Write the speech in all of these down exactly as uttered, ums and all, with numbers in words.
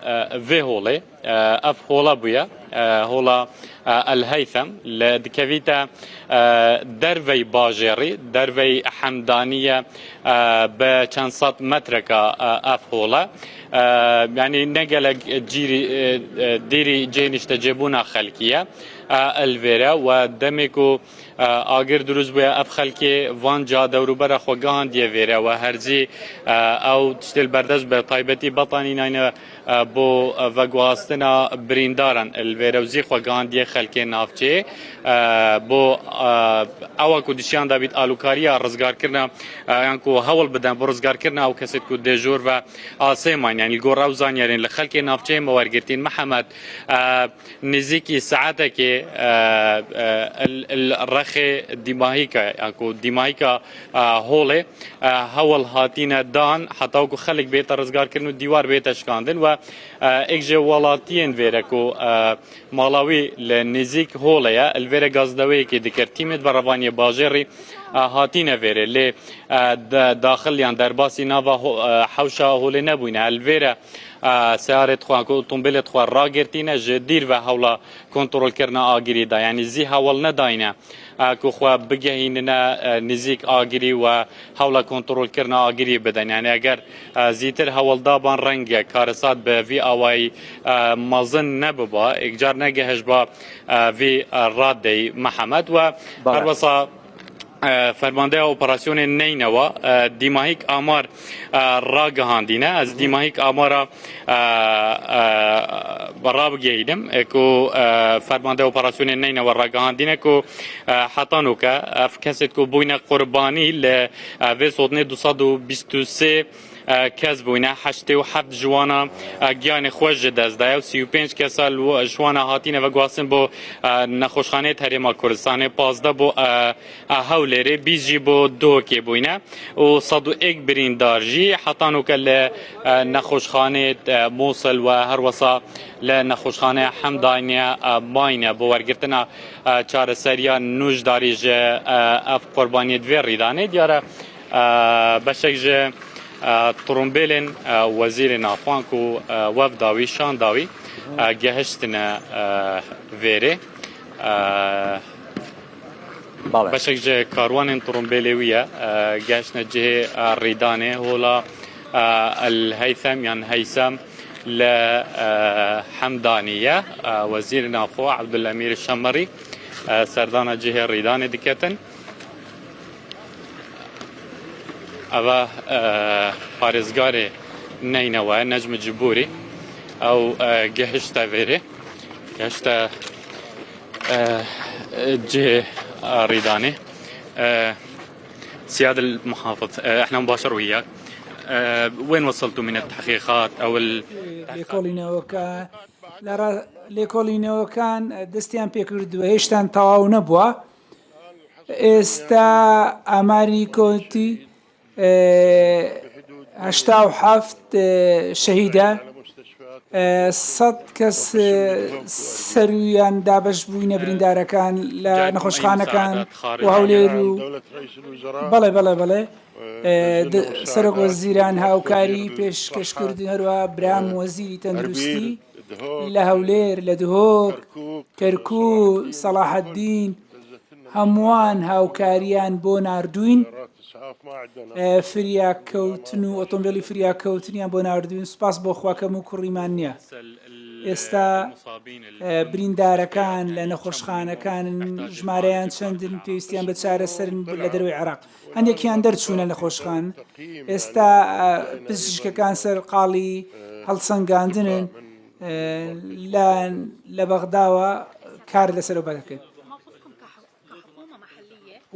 e, vê holê. E, ev hola bûye, e, hola, e, El Heythem, li dikevîte, e, dervey bajêrî, dervey Hemdaniyê, e, bi çend sed metreka, e, ev hol e. E, yanî ne gelek cîrî, e, e, dîrî cihê niştecêbûna xelkî ye, e, li vêre we demê ku, e, agir dirust bûye, ev xelkê van ca dewrûbera xwe gihandiye vêre we herzî, e, ew tiştê li berdest bi taybetî betanî nayne, e, bo, e, veguhastina birîndaran li vêrewzî xwe gihandiye xelkê navçeyê. E, bo, e, ewa ku dişiyan dabît alûkariya rizgarkirina, e, yan ku hewl bidin bo rizgarkirina ew kesêt ku dê jor ve asê mayne. Yanî li gor ew zanyarên li xelkê navçeyê me wergirtîn Mihemed, e, nêzîkî saetekê, e, e, il, il rexê dîmahîka, yan ku dîmahîka, e, holê, e, hewl hatîne dan, heta ku xelk bête rizgarkirin û dîwar bête şikandin we, e, êk ji welatiyên vêre ku, e, mala wî li nêzîk holê ye, li vêre gazdeweyekê dikir. Tîmê berevaniyê bajêrî, e, hatîne vêrê. Lê, e, de, daxil yan derbasî nava ho-, e, hewşa holê nebûyne. Li vêre, e, seyarê xwe, ku otomobilê xwe ragirtîne, ji dîr ve hewla kontrolkirina agirî da. Yanî zî hewl nedayne, e, ku xwe bigehînine, e, nêzîk agirî we hewla kontrolkirina agirî bidin. Yanî eger, e, zîtir hewl daban renge karesat bi vî awayî, e, mezin nebiba, êkcar negehişba, e, vî, e, radeyî Mihemed we Bale. Her wesa, e, fermandeya operasyonê Neynewa, e, dîmahîk amar, e, ragihandîne. Ez dîmahîk amara, e, e, rabigehînim, e, ku, e, fermandeya operasyonê Neynewa ragihandîne ku, e, heta noke ev kesêt ku bûyne qurbanî li, e, vê sodnê du sed û bîst û sê, e, kes bûyne, heştê û heft ji wana, e, giyanê xwe ji dest daye û sî û pênc kesa li, ji wana hatine veguhastin bo, e, nexweşxaneyê Herêma Kurdistanê, pazdeh bo, e, e, Hewlêrê, bîst jî bo Duhokê bûyne û sed û êk birîndar jî heta noke li, e, nexweşxanê, e, Mosil we her wesa li nexweşxaneya Hemdaniye, e, mayne bo wergirtina, e, çareseriya nû ji darî ji, e, ev qurbaniyê di vê rîdanê diyar e. E, beşek ji, e, trombêlên, e, wezîrê navxwe ku, e, wefda wî, şanda wî, e, gehiştine, e, vêrê. E, Bale. Beşek ji karwanên trombêlê wî ye, e, gehiştine cihê, e, rîdanê, hola, e, El Heythem yan Heysem li, e, Hemdanî ye. E, wezîrê navxwe Ebdullemîr Şemerî, e, serdana cihê rîdanê diketin. Eva, e, parêzgarê Neynewe, Necmi Cibûrî, ew, e, gehişte vêrê, gehişte, e, cihê, e, rîdanê. E, سيادة المحافظ، آه، احنا مباشر وياك. آه، وين وصلتوا من التحقيقات او ال- لێکۆڵینەوەکە لە ڕا-، لێکۆڵینەوەکان دەستیان پێکردووە، هێشتان تەواو نەبووە. ئێستا ئاماری کۆتی، ئێ، هەشتا و حەفت، ئێ، شەهیدە، ئێ، سەد کەس، ئێ، سەرویان دابەش بووینە بریندارەکان لە نەخۆشخانەکان و هەولێر و بەڵێ، بەڵێ، بەڵێ. ئێ، د-، سەرۆک وەزیران هاوکاری پێشکەشکردن، هەروە برام وەزیری تەندروستی لە هەولێر، لە دهۆک، کەرکووک، سەڵاحەدین، هەمووان هاوکاریان بۆ ناردوین. ئێ، فریاکەوتن و ئۆتۆمبیلی فریاکەوتنیان بۆ ناردوین. سوپاس بۆ خواکەم و کوڕیمان نییە. ئێستا، ئێ، بریندارەکان لە نەخۆشخانەکان ژمارەیان چەندن، پێویستیان بە چارەسەرن لە دەروی عێراق. هەندێکیان دەرچوونە نەخۆشخان. ئێستا، ئە، پزیشکەکان سەر قاڵی هەڵسەنگاندنن، ئە، لە، لە بەغداوە کار لەسەرەوە دەکەن.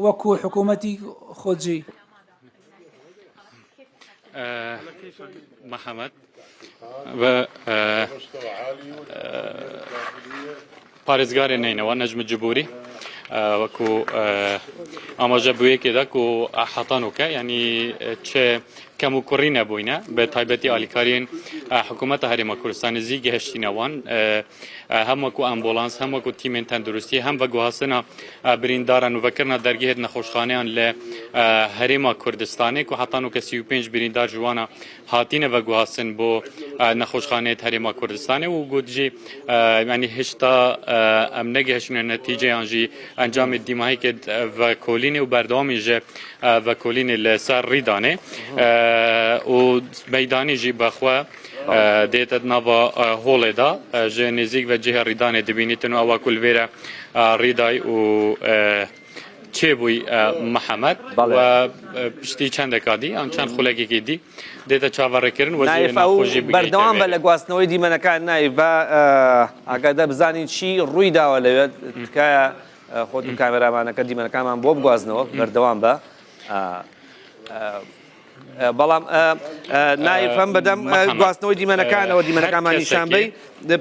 وەکو حکوومەتی خۆجێی. ئە، محەممەد. بە، ئە، ئە، پارێزگارێ نینەوە، نەجم جبوری، ئە، وەکو، ئە، ئاماژە بۆ یەکێدا کو حەتانۆکە، یعنی، ئە، چه kemûkurî nebûyne, bi taybetî alîkariyên, e, hikûmeta Herêma Kurdistanê zî gihiştîne wan. E, e, hem wekû ambulans, hem wekû tîmên tenduristiyê, hem veguhastina, e, birîndaran û vekirina dergehê nexweşxaneyan li, e, Herêma Kurdistanê, ku heta nûke sî û pênc birîndar ji wana hatine veguhastin bo, e, nexweşxaneyê Herêma Kurdistanê û got jî, e, yanî hişta, e, em negihiştine netîceyan jî encamê dîmahîkê, e, vekolînê û berdewamî ji, e, vekolînê li ser Rîdanê, e, û meydanî jî bexwe, e, dête di nava, e, holê de, e, ji nêzîk ve cihê Rîdanê dibînîtin û ewa ku li vêre, e, Rîday û, e, çêbûyî, e, Mihemed. Belê. We, e, piştî çendeka dî, an çend xulekekê dî dête çaverêkirin, we zî Naif, ew naxwe jî bigihîte berdewam be vêrê. Li guhastinewê dîmeneka Naif ve, e, agade bizanîn çi rûy dawe lewê, tikaya, e, xwe tu kameramaneke dîmenekaman bo biguhastinewê, berdewam be. E, e, e, بەڵام، e, e, Naif، e, هەم بەدەم، e, Mihemed. Guhastinەوەی دیمەنەکانەوە، e, دیمەنەکانمان نیشان بی.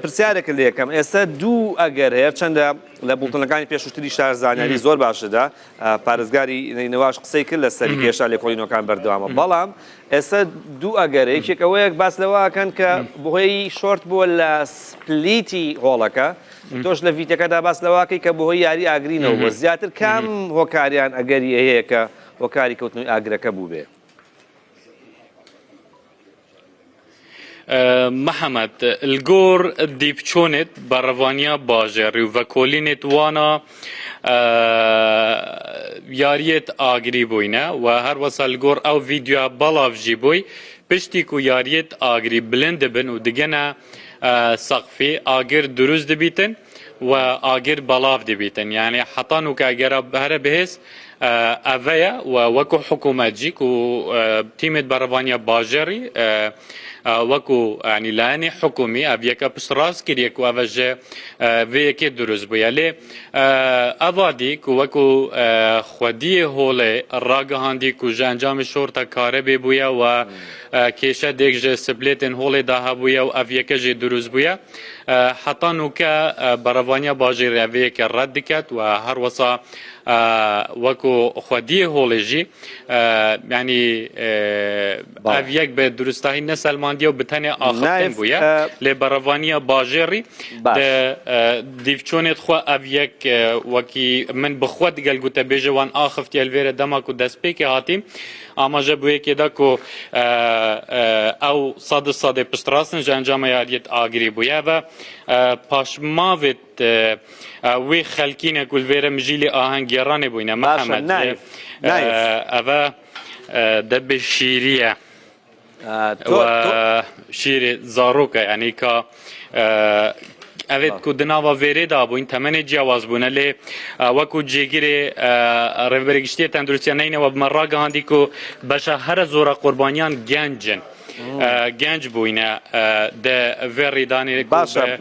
Pirsyarek li yekem. ئێستا دوو ئەگەر هەیە، چەندە لە بوڵتنەکانی پێشووتریش تا زانیاری زۆر باشدا، ئە، پارێزگاری نەینەواش قسەی کرد لە سەری کێشا لێکۆڵینەوەکان بەردەوامە. بەڵام ئێستا دوو ئەگەرە، یەکێک ئەوەیەک باس لەوە ئەکەن کە بەهۆی شۆرت بووە لە سپلیتی هۆڵەکە. تۆش لە ڤیتەکەدا باس لەوە ئەکەی کە بەهۆی یاری ئاگرینەوە بووە. زیاتر کام هۆکاریان ئەگەری هەیە کە هۆکاری کەوتنەوەی ئاگرەکە بووبێ؟ Mihemed, li gor dîvçonêt berevaniya bajêrî û vekolînêt wana, e, yariyêt agirî bûyne we her wesa li gor ew vîdyoya belav jî bûy. Piştî ku yariyêt agirî bilind dibin û digene, e, seqfî, agir dirûst dibîtin we agir belav dibîtin. Yanî heta nûke egera here bihêz, e, eve ye we wekû hikûmet jî ku, e, tîmêt berevaniya bajêrî, e, e, wekû, yanî layenê hikûmî ev yeke piştrast kiriye ku eve ji, e, vê yekê dirûst bûye. Lê, e, eva dî ku wekû, e, xwediyê holê ragihandî ku ji encamê şorta karebê bûye we, e, kêşe dêk ji siplêtên holê de hebûye û ev yeke jî dirûst bûye. E, heta nûke, e, berevaniya bajêrê vê yekê red diket we her wesa, e, wekû xwediyê holê jî, e, yanî, e, ev yek bi dirustahî neselmandiye û bi tenê axiftin bûye. Lê berevaniya bajêrî di, e, dîvçonê xwe ev yek, e, wekî min bi xwe digel gote bêje wan axiftiye li vêre dema ku destpêkê hatî. Amaje bi wê yekê de ku, e, e, ew sed û sedê piştrast in ji encama yariyêt agirî bûye ve, e, paşmavêt, e, e, wê xelkî ne ku li vêre mijîlê ahengêranê bûyne. Mihemed, Naif, e, Naif. Eve, e, de bi şîrî ye. E, to, to- We şîrê zarok e, yanî ka, e, Evêt ku di nava vêrê de bûn, temenê ciyawaz bûne, lê, e, wekû cêgirê, e, Rêvberê Giştî yê Tenduristiya Neynewa bi me ragihandî ku beşa here zora qurbaniyan genc in. E, genc bûyne, e, di vê rêdanê ku Baş e.